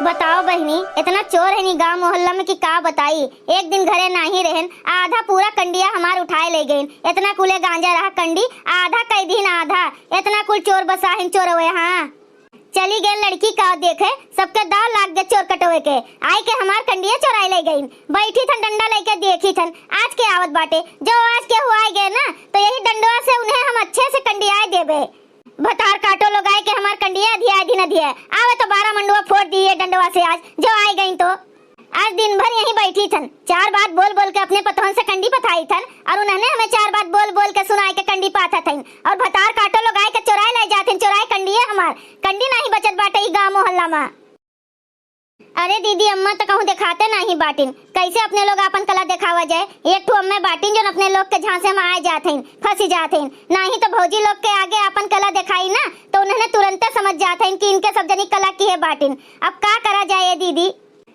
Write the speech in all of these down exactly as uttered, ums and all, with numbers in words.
बताओ बहिनी, इतना चोर है नी गाँव मोहल्ला में कि का बताई। एक दिन घरे नाही रहेन, आधा पूरा कंडिया हमार उठाए ले गइन। इतना कुले गांजा रहा कंडी, आधा कई दिन आधा। इतना कुल चोर बसाहिन चोरवे, हाँ। चली गए लड़की का देखे, सबके दाव लाग गए चोर कटवे के। आई के हमार कंडिया चोराए ले गइन। बैठी थन डंडा लेके देखी थन, आज के आवत बाटे। जो आज के हुआए गए ना, तो यही डंडवा से उन्हें हम अच्छे से कंडियाए देबे। भतार काटो लोग आए के हमार कंडिया अधिया दिन अधिया। आवे तो बारह मंडुआ फोड़ दिए डंडवा से आज, जो आए गई तो। आज दिन भर यहीं बैठी थन, चार बात बोल बोल के अपने पतोहन से कंडी पथाई थन, और उन्होंने हमें चार बात बोल बोल के सुनाए के कंडी पाथा थन। और भतार काटो लोग आए के चोराए ले जाथिन, चोराए कंडिया हमार। कंडी नाही बचत बाटे ई गाँव मोहल्ला में। अरे दीदी, अम्मा तो कहूँ देखाते नाही बाटिन, कैसे अपने लोग आपन कला देखावा जाए? एक ठो अम्मे बाटिन जोन अपने लोग के झांसे में आए जात हइन, फंसी जात हइन। नाही तो भौजी लोग के आगे आपन कला देखाई ना, तो उन्हें तुरंते समझ जात हइन कि इनके सब जनी कला किहे बाटिन। अब का करा जाए ए दीदी?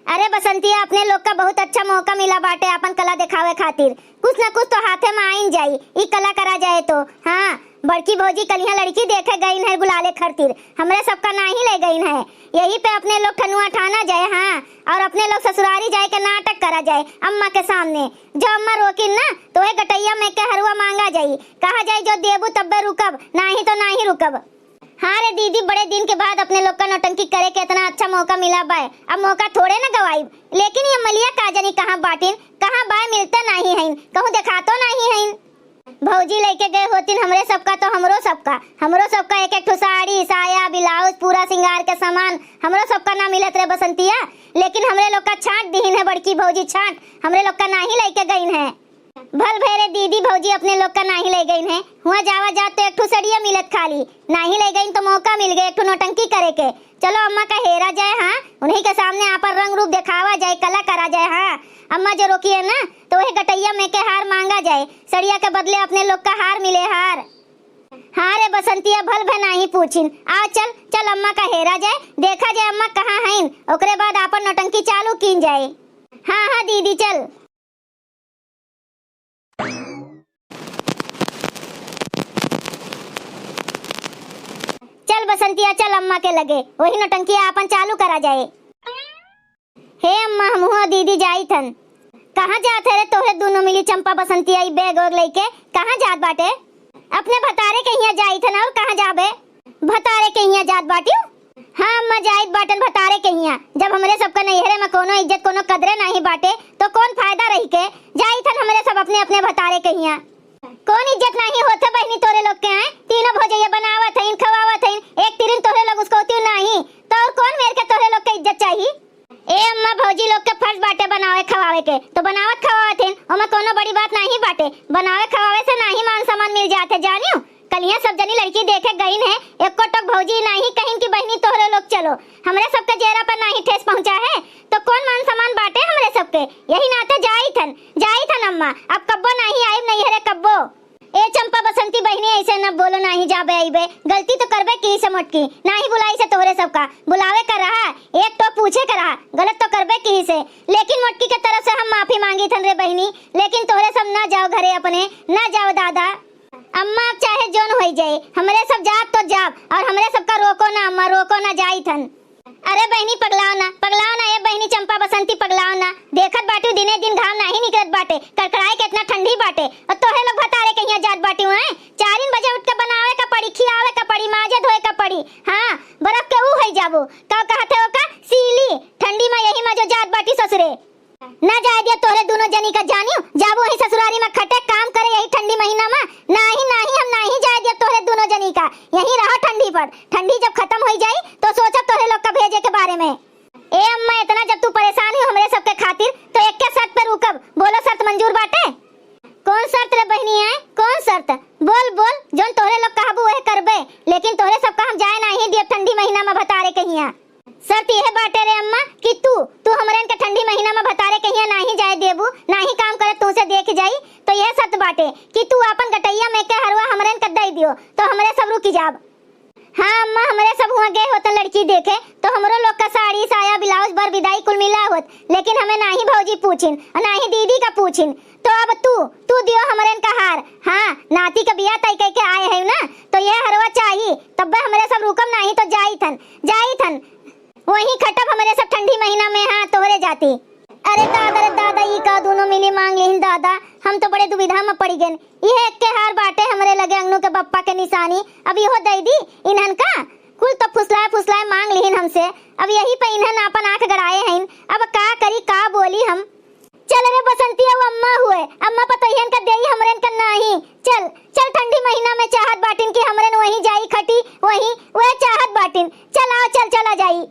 अरे बसंतिया, अपने लोग का बहुत अच्छा मौका मिला बाटे आपन कला देखावे खातिर। कुछ न कुछ तो हाथे में आइन जाई, ई कला करा जाए तो। हाँ, बड़की भौजी कलिया लड़की देखे गइन है गुलाले खरतिर, हमरे सबका नाही ले गइन है। यही पे अपने लोग ठनुआ ठाना जाए, हाँ, और अपने लोग ससुरारी जाए के नाटक करा जाए अम्मा के सामने। जो अम्मा रोकिन ना, तो वही गटैया में के हरुआ मांगा जाई, कहा जाए, "जो देबू तब्बे रुकब, नाही तो नाही रुकब।" हाँ रे दीदी, बड़े दिन के बाद अपने लोग का नौटंकी करे के इतना अच्छा मौका मिला बाय, अब मौका थोड़े न गवाइब। लेकिन ये मलिया का जनी कहाँ बाटिन, कहाँ बाय, मिलते नाही हइन, कहूँ देखातो नाही हइन। भौजी लेके गए होतिन हमरे सबका तो हमरो सबका, हमरो सबका एक एक ठो साड़ी, साया, ब्लाउज, पूरा सिंगार के सामान हमरो सबका ना मिलत रे बसंतिया। लेकिन हमरे लोग का छांट दिहिन है बड़की भौजी, छांट, हमरे लोग का नाही लेके गइन है। भल भैरे दीदी भौजी अपने लोग का नाही ले गइन है, हुआ जावा जात तो एक ठो सड़िया मिलत खाली, नाही ले गइन तो मौका मिल गए एक ठो नौटंकी करे के। चलो अम्मा का हेरा जाए, हाँ, उन्हीं के सामने आपन रंग रूप देखावा जाए, कला करा जाए, हाँ। अम्मा जो रोकी है ना, तो वही गटैया में के हार मांगा जाए, सड़िया के बदले अपने लोग का हार मिले, हार। हाँ रे बसंतिया, भल भे नाही पूछिन। आ चल, चल अम्मा का हेरा जाए, देखा जाए अम्मा कहाँ हइन, ओकरे बाद आपन नौटंकी चालू कीन जाए। हाँ, हाँ दीदी, चल। चल बसंतिया, चल अम्मा के लगे, वही नौटंकिया आपन चालू करा जाए। हे अम्मा, हमहू दीदी जाइत हन। कहाँ जात है रे तोहरे दुनो मिली चंपा बसंतिया, ई बैग वैग लेके कहाँ जात बाटे? अपने भतारे के हियाँ जाइत हन, और कहाँ जाबे? भतारे के हियाँ जात बाटिउ? हाँ अम्मा, जाइत बाटन भतारे के हियाँ। जब हमरे सबका नैहरे में कोनो इज्जत, कोनो कदरे नाही बाटे, तो कौन फायदा रही के? जाइत हन हमरे सब अपने अपने भतारे के हियाँ। कौन इज्जत नाही होत है बहिनी तोरे लोग के, हैं? तीनों भौजैया बनावत हइन, खवावत हइन, एक तिरिन तोहरे लोग उसको होती नाही, तो और कौन मेर के तोहरे लोग के इज्जत चाही? ए अम्मा, भौजी लोग के फर्ज बाटे बनावे खवावे के, तो बनावत खवावत हइन, ओमा कोनो बड़ी बात नाही बाटे। बनावे खवावे से नाही मान सम्मान मिल जात है, जानियो। कलिया सब जनी लड़की देखे गइन है, एको टोक भौजी नाही कहिन कि बहिनी तोहरे लोग चलो। हमरे सबके जेरा पर नाही ठेस पहुँचा है, तो कौन मान सम्मान बाटे हमरे सबके? यही नाते जाइत हन, जाइत हन अम्मा, अब कब्बो नाही आइब नैहरे कब्बो। ए चंपा बसंती बहिनी, ऐसे न बोलो, नाही जाबे आइबे, गलती तो करबे की से मोटकी, नाही बुलाई से तोहरे सबका, बुलावे का रहा, एक तो पूछे का रहा, गलत तो करबे की से, लेकिन मोटकी के तरफ से हम माफी मांगी थन रे बहिनी, लेकिन तोहरे सब ना जाओ घरे अपने, ना जाओ दादा। अम्मा, अब चाहे जोन होई जाए, हमरे सब जाब तो जाब, और हमरे सबका रोको ना अम्मा, रोको ना, जाइत हन। अरे बहिनी पगलाओ ना, पगलाओ ना, ए बहिनी चंपा बसंती पगलाओ ना। देखत बाटू दिने दिन घाम नाही निकलत बाटे, कड़कड़ाए के इतना ठंडी बाटे। और तोहे लोग भतारे के हियाँ जात बाटू हैं? चारिन बजे उठ के बनावे का पड़ी, खियावे का पड़ी, माजे धोए का पड़ी। हाँ, बर्फ के ऊ होई जाबो। का कहत है ओका? सीली। ठंडी में यही में जो जात बाटी ससुरे। ना जाए दिया तोहरे दुनो जनी का जानियो, जाबो वही ससुरारी में खटे काम करे यही ठंडी महीना में। नाही, नाही, हम नाही जाए दिया तोहरे दुनो जनी का। यही रहो ठंडी पर। ठंडी जब खत्म होई जाई तो सोचब तोहरे लोग का भेजे के बारे में। ए अम्मा, इतना जब तू परेशान हो हमरे सबके खातिर तो एक्के शर्त पे रुकब। बोलो, शर्त मंजूर बाटे? कौन शर्त रे बहिनी है, कौन शर्त? बोल, बोल, जौन तोहरे लोग कहबू वह करबे, लेकिन तोहरे सबका हम जाए नाही दियब ठंडी महीना में भतारे के हियाँ। शर्त यह बाटे रे अम्मा कि तू, तू हमरेन के ठंडी महीना में भतारे के हियाँ नाही जाए देबू, नाही काम करे तू से देख जाई, तो यह शर्त बाटे कि तू आपन गटैया में के हरवा हमरेन के दे दियो, तो हमरे सब रुकी जाब। हाँ अम्मा, हमरे सब हुआं गए होतन लड़की देखे, तो हमरो लोग का साड़ी, साया, ब्लाउज, बर बिदाई कुल मिला होत, लेकिन हमें नाही भौजी पूछिन और नाही दीदी का पूछिन। तो अब तू, तू दियो हमरेन का हार। हाँ, नाती का बियाह तय कइके आए है ना, तो यह हरवा चाही, तब्बे हमरे सब रुकम, नाही तो जाई थन, जाई थन। वहीं खटब हमरे सब ठंडी महीना में, हाँ, तोहरे जाती। अरे दादा रे दादा, ई का दूनो मिली मांग लिहिन दादा, हम तो बड़े दुविधा में पड़ी गइन। इहे एक्के हार बाटे हमरे लगे अंगनू के बप्पा के निशानी, अब इहो दइ दी इन्हन का? कुल तो फुसलाए फुसलाए मांग लिहिन हमसे, अब यही पे इन्हन आपन आंख गड़ाए हइन, अब का करी का बोली हम? चल रे बसंती, अब अम्मा हुए, अम्मा पतोहियन का देई, हमरेन का नाही। चल, चल ठंडी महीना में चाहत बाटिन कि हमरेन वहीं जाई खटी, वहीं, वह चाहत बाटिन। चल आओ, चल, चला जाई।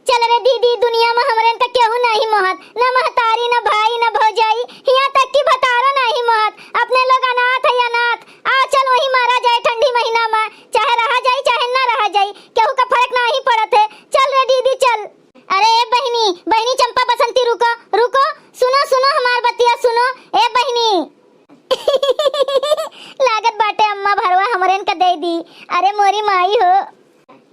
चल रे दीदी, दुनिया में हमरेन का केहू नाही मोहत, ना महतारी, ना भाई, ना भौजाई, हियां तक कि भतारो नाही मोहत। अपने लोग अनाथ है, अनाथ। आओ चल वहीं मारा जाए ठंडी महीना में, चाहे रहा जाई, चाहे ना रहा जाई, केहू का फर्क नाही पड़त है। चल रे दीदी, चल। अरे ए बहिनी, बहिनी चंपा बसंती, रुको, रुको, सुनो, सुनो हमार बतिया, सुनो, ए बहिनी। लागत बाटे अम्मा भरवा हमरेन का दे दी। अरे मोरी माई हो।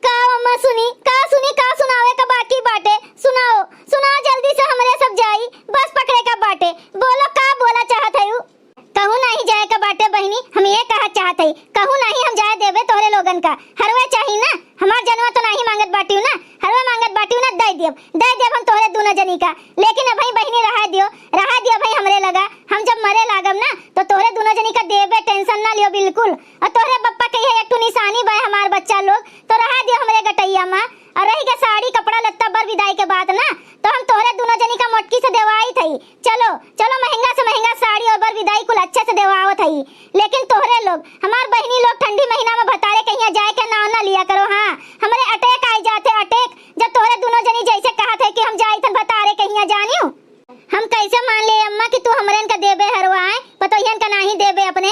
का अम्मा सुनी, का सुनी, का सुनावे का बाकी बाटे? सुनाओ, सुनाओ जल्दी से, हमरे सब जाई, बस पकड़े का बाटे। बोलो, का बोला चाहत है उ? कहूँ नाही जाए का बाटे बहिनी, हम ये कहा चाहत हई, कहूँ नाही हम जाए देबे तोहरे लोगन का। हरवे चाही ना, हमार जनवा तो नाही मांगत बाटिउ ना, हरवे मांगत बाटिउ ना, दे दियब, दे दियब हम तोहरे दूनो जनी का। लेकिन अबही बहिनी रहा दियो, रहा दियो भाई हमरे लगा, हम जब मरे लागब ना तो तोहरे दूनो जनी का देबे, tension ना लियो बिल्कुल। और तोहरे बप्पा कहिए एक ठो निशानी बा हमार बच्चा लोग, तो रहा दियो हमरे गटैया मा। और रही के साड़ी कपड़ा लत्ता बर विदाई के बात ना, तो हम तोहरे दूनो जनी का मोटकी से देवाई थई। चलो, चलो, महंगा से महंगा साड़ी और बर विदाई कुल अच्छे से देवावत हई। लेकिन तोहरे लोग, हमार बहिनी लोग ठंडी महीना में भतारे कहिया जाए के नाव ना लिया करो। हाँ, हमरे attack आई जात है, attack। जब तोहरे दूनो जनी जैसे कहत है कि हम जाई थन भतारे कहिया, जानियो, हम कैसे मान ले अम्मा कि तू हमरेन का देबे हरवाए, पतोहियन का नाही देबे अपने?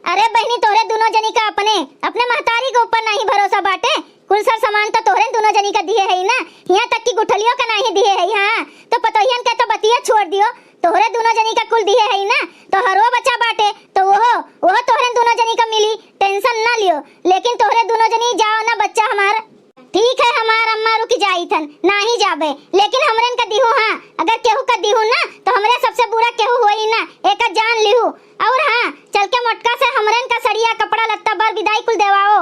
अरे बहिनी, तोहरे दूनो जनी का अपने, अपने महतारी के ऊपर नाही भरोसा बाटे। कुल सर सामान तो तोहरे दूनो जनी का दिए है ना, यहाँ तक कि गुठलियों का नाही दिए है। हाँ, तो पतोहियन के तो बतिया छोड़ दियो, तोहरे दूनो जनी का कुल दिए है ना, तो हरो बचा बाटे, तो ओहो, ओहो तोहरे दूनो जनी का मिली, tension ना लियो। लेकिन तोहरे दूनो जनी जाओ ना बच्चा हमार। ठीक है हमार अम्मा, रुक जाई थन, नाही जाबे, लेकिन हमरेन का दिहू, हाँ, अगर केहू का दिहू ना, तो हमरे सबसे बुरा केहू होई ना, एका जान लिहू। और हाँ, चल के मोटका से हमरेन का सड़िया, कपड़ा लत्ता, बर विदाई कुल देवाओ।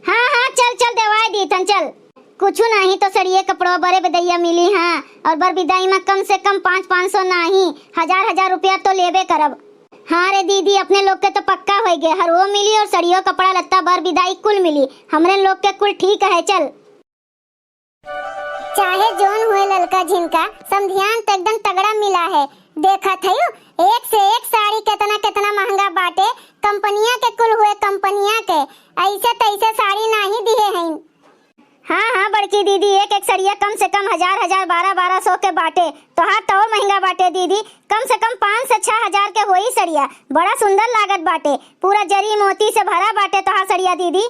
हाँ, हाँ, चल, चल, देवाए दी थन, चल। कुछु नाही तो सड़िए कपड़ो बरे बेदैया मिली, हाँ, और बर विदाई में कम से कम पाँच, पाँच सौ नाही, हजार, हजार रुपया तो लेबे करब। हाँ रे दीदी, अपने लोग के तो पक्का होई गे, हरवो मिली और सड़ियो कपड़ा लत्ता बर विदाई कुल मिली, हमरे लोग के कुल ठीक है, चल। चाहे जोन हुए ललका झिनका, समधियान तो एकदम तगड़ा मिला है। देखत हयू, एक से एक साड़ी केतना केतना महंगा बाटे, कंपनिया के कुल हुए, कंपनिया के। ऐसे तैसे साड़ी नाही दिहे हईन। हाँ, हाँ, बड़की दीदी, एक एक सड़िया कम से कम हजार हजार, बारह बारह सौ के बाटे। तोहार तो और महंगा बाटे दीदी, कम से कम पाँच से छह हजार के होई सड़िया। बड़ा सुंदर लागत बाटे, पूरा जरी मोती से भरा बाटे तोहार सड़िया दीदी।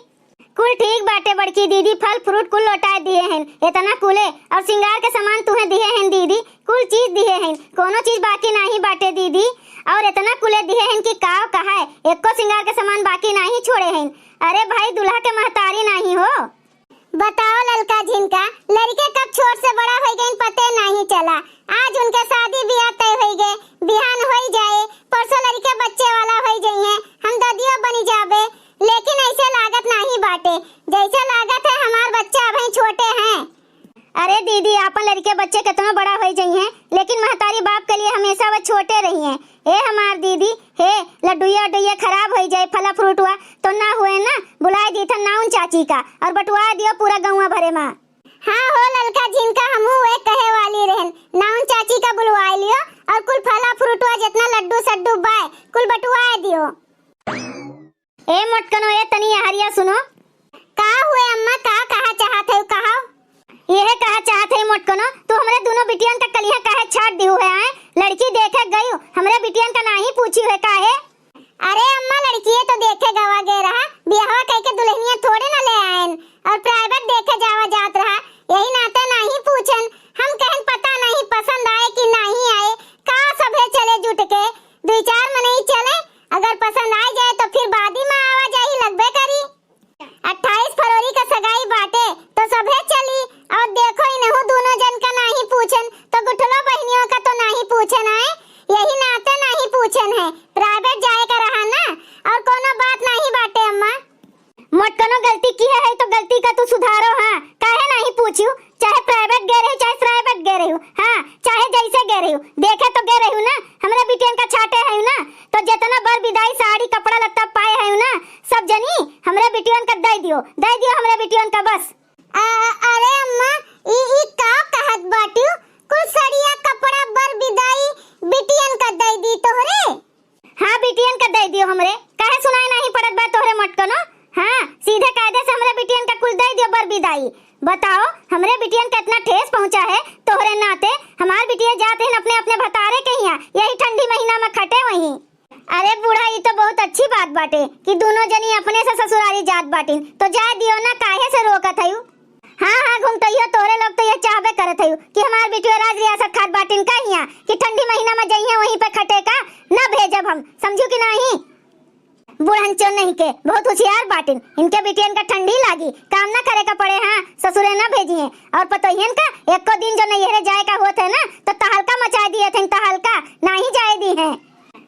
कुल ठीक बाटे बड़की दीदी, फल फ्रूट कुल लौटाए दिहे हन, इतना कुले और सिंगार के सामान तुहे दिहे हन दीदी, कुल चीज दिहे हन, कोनो चीज बाकी नाही बाटे दीदी। और इतना कुले दिहे हन कि काव कहाए, एको सिंगार के सामान बाकी नाही छोड़े हन। अरे भाई, दुल्हा के महतारी नाही हो। बताओ ललका झिनका, लड़के कब छोट से बड़ा होई गइन पते नाही चला। आज उनके शादी बियाह तय होई गए, बिहान होई जाए, परसों लड़के बच्चे वाला होई जइहें, हम ददियो बनी जाबे। लेकिन ऐसे लागत नाही बाटे, जैसे लागत है हमार बच्चा अबहीं छोटे हैं। अरे दीदी, आपन लड़के बच्चे केतनो बड़ा होई जइहें, लेकिन महतारी बाप के लिए हमेशा वह छोटे रहिहें। ए हमार दीदी, हे लड्डुया उड्डुया खराब होई जाए, फला फ्रूटवा तो ना हुए ना, बुलाए दीथन नाउन चाची का और बटुआ दियो पूरा गौवा भरे मा। हाँ हो ललका झिनका, हमहू वह कहे वाली रहन, नाउन चाची का बुलवाए लियो और कुल फला फ्रूटवा जितना लड्डू सड्डू बाय कुल बटुआ दियो। ए मोटकनो, ए तनी यहरिया सुनो। का हुए अम्मा, का कहा चाहत है, कहा? यह कहा चाहत है मोटकनो, तू हमरे दोनों बिटियन का कलिया काहे छाट दिहु है, आए? लड़की देखे गयू, हमरे बिटियन का नाही पूछी है काहे? अरे अम्मा, लड़किए तो देखे गवा गए रहा, बियाहवा कह के दुल्हनिया थोड़े ना ले आयन, और प्राइवेट देखे जावा जात रहा, यही नाते नाही पूछन। हम कहन पता नहीं पसंद आए कि नाही आए, का सभे चले जुट के, दुई चार मनई चले, अगर पसंद आ जाए तो फिर बादी में आवाजाही लगबे करी। अट्ठाईस फरवरी का सगाई बाटे तो सभे चली। और देखो, इनहू दोनों जन का नाही पूछन तो गुठलो बहनियों का तो नाही पूछन आए, यही नाते नाही पूछन है। प्राइवेट चाहे private गए रही, चाहे private गए रही, हाँ, चाहे जैसे गए रही, देखे तो गए रही ना, हमरे बिटियन का छाटे है ना, तो जितना बर बिदाई साड़ी कपड़ा लत्ता पाए है ना, सब जनी हमरे बिटियन का दे दियो, दे दियो हमरे बिटियन का बस। अ-, अरे अम्मा, ई, ई का कहत बाटियो? कुल सड़िया कपड़ा बर बिदाई बिटियन का दे दी तोहरे? हाँ, बिटियन का दे दियो हमरे। काहे सुनाई नहीं पड़त बा तोहरे मटकनो? हाँ, सीधे कायदे से हमरे बिटियन का कुल दे दियो बर बिदाई। बताओ, हमरे बिटियन का इतना ठेस पहुँचा है तोहरे नाते। हमार बिटिया जात हैं अपने, अपने भतारे के हियाँ, यही ठंडी महीना में खटे वहीं। अरे बूढ़ा, ई तो बहुत अच्छी बात बाटे कि दोनों जनी अपने से ससुरारी जात बाटिन, तो जाए दियो ना, काहे से रोकत हयू? हाँ, हाँ, घुंघटइयो, तोहरे लोग तो ये चाहबे करत हयू कि हमार बिटिया राज रियासत खात बाटिन का हियाँ कि ठंडी महीना में जइहें वहीं पे खटे का, ना भेजब हम, समझू कि नहीं? बूढ़न चो नहीं के, बहुत होशियार बाटिन, इनके बिटियन का ठंडी लागी, काम ना करे का पड़े, हाँ, ससुरे ना भेजिहें। और पतोहियन का एको दिन जो नैहरे जाए का होत है ना, तो तहलका मचाए दिए थे, तहलका, नाही जाए दी हैं।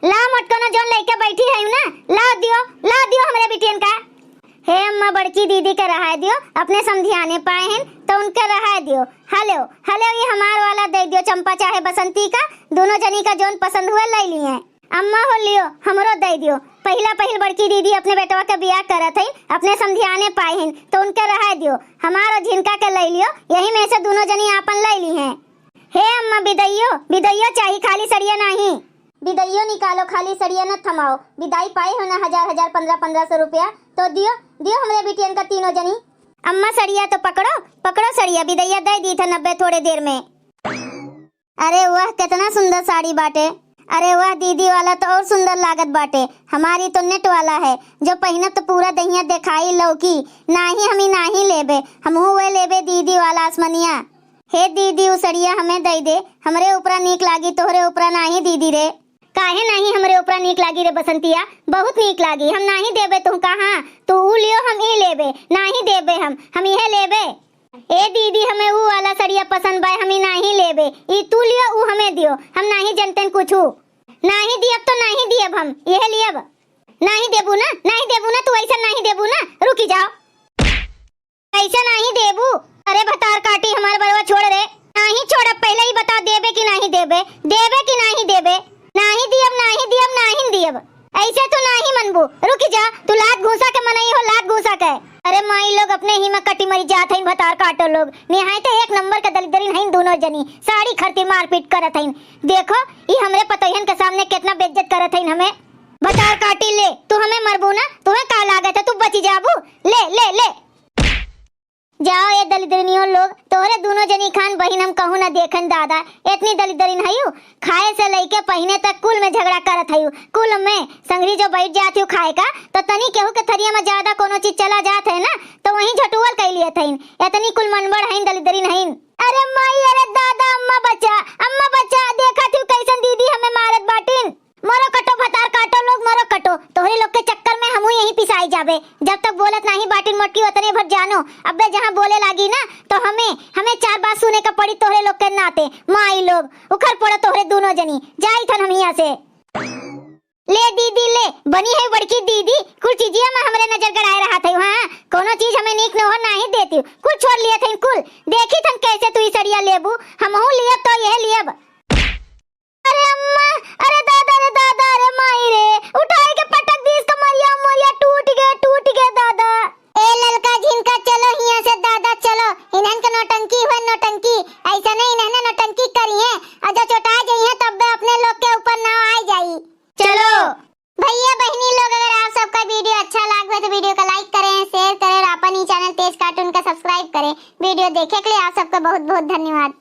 ला मोटकनो जोन लइके बैठी है ना, ला दियो, ला दियो हमरे बिटियन का। हे अम्मा, बड़की दीदी के रहाए दियो, अपने समधियाने पाए हैं तो उनके रहाए दियो। हलो, हलो, ये हमार वाला दे दियो, चंपा चाहे बसंती का, दोनों जनी का जोन पसंद हुए ले लिए। अम्मा हो लियो, हमरो दे दियो, पहिला पहिल बड़की दीदी अपने बेटवा के बियाह करत है, अपने समधियाने पाए हैं तो उनके रहाए दियो, हमार और झिनका के ले लियो, यही में से दोनों जनी आपन ले ली हैं। हे अम्मा, बिदइयो, बिदइयो चाही, खाली सड़िया नाही। बिदइयो निकालो, खाली सड़िया न थमाओ। बिदाई पाए हो ना हजार हजार, पन्द्रह पन्द्रह सौ रुपया, तो दियो, दियो हमरे बिटियन का तीनों जनी। अम्मा सड़िया तो पकड़ो, पकड़ो सड़िया, बिदइया दे दी था नब्बे थोड़े देर में। अरे वाह, कितना सुंदर साड़ी बाटे। अरे वाह, दीदी वाला तो और सुंदर लागत बाटे। हमारी तो net वाला है, जो पहिनब तो पूरा दहिया देखाई लौकी। नाही, हम ई नाही लेबे, हमहू वह लेबे दीदी वाला आसमनिया। हे दीदी, उ सड़िया हमें दई दे, हमरे ऊपरा नीक लागी, तोहरे ऊपरा नाही दीदी रे। काहे नाही हमरे ऊपरा नीक लागी रे बसंतिया? बहुत नीक लागी। हम नाही देबे तुहका, हाँ, तू ऊ लियो, हम ई लेबे, नाही देबे हम, हम इहे लेबे। ए दीदी, हमें ऊ वाला सड़िया पसंद बा, हम ई नाही लेबे, ई तू लियो, ऊ हमें दियो, हम नाही जनतेन कुछू। नाही दियब तो नाही दियब हम, इहे लियब। नाही देबू ना, नाही देबू ना, तू ऐसा नाही देबू ना, रुकी जाओ। कैसे नाही देबू? अरे भतार काटी हमार बड़वा, छोड़ रे। नाही छोड़ब, पहले ही बता देबे कि नाही देबे, देबे कि नाही देबे? नाही दियब, नाही दियब, नाही दियब। ऐसे तू नाही मनबू, रुक जा, तू लात घूसा के मनई हो, लात घूसा के। अरे माई लोग, अपने ही में कटी मरी जात हईन भतार काटो लोग, निहायते एक नंबर के दलिद्दरिन हईन दोनों जनी, साड़ी खरती मारपीट करत हईन। देखो, ई हमरे पतोहियन के सामने कितना बेइज्जत करत हईन हमें। भतार काटी ले, तू हमें मरबू ना, तुहे का लागत है, तू बची जाबू? ले, ले, ले। जाओ ए दलिद्रिनियो लोग, तोहरे दुनो जनी खान बहिन हम कहूँ न देखन दादा, एतनी दलिद्रिन हयू, खाए से लइके पहिने तक कुल में झगड़ा करत हयू, कुल में संगरी जो बैठ जात हयू खाए का, तो तनी केहू के थरिया में ज्यादा कोनो चीज चला जात है ना, तो वहीं झटुअल कइ लियत हईन, एतनी कुल मनबड़ हईन, दलिद्रिन हईन। अरे माई, अरे दादा, अम्मा बचा, अम्मा बचा, देखत हयू कैसन दीदी हमें मारत बाटिन। मरो कटो भतार काटो लोग, मरो कटो। तोहरे लोग के चक्कर में हमहू यहीं पिसाई जाबे। जब तक बोलत नाही बाटिन मोटकी ओतने भर जानो। अब्बे जहाँ बोले लागी ना, तो हमें, हमें चार बात सुने का पड़ी तोहरे लोग के नाते। माई लोग, उखर पड़ो तोहरे दुनो जनी। जाई थन हम हियाँ से। ले दीदी ले, बनी है बड़की दीदी, कुल चीजिया में हमरे नजर गड़ाए रहत हयू, हाँ? कोनो चीज हमें नीक नोहर नाही देती, कुल छोड़ लियत हईन कुल। देखी थन कैसे तू ई सड़िया लेबू, हमहू लियब तो यह लियब। अरे अम्मा, अरे दादा रे दादा, अरे माई रे, उठाई के पटक दीस कमरिया, उमरिया टूट गए, टूट गए दादा। ए ललका झिनका, चलो हियाँ से दादा, चलो। इन्हन के नौटंकी हुए, नौटंकी। ऐसा नहीं, इन्हन नौटंकी करी है, और जो चोटा जाई है, तब अपने लोग के ऊपर नाव आ जाई। चलो। भैया बहनी लोग, अगर आप सबका video अच्छा लाग हो तो video का like करें, share करें और अपन ही channel तेज cartoon का subscribe करें। Video देखे के लिए आप सबका बहुत बहुत धन्यवाद।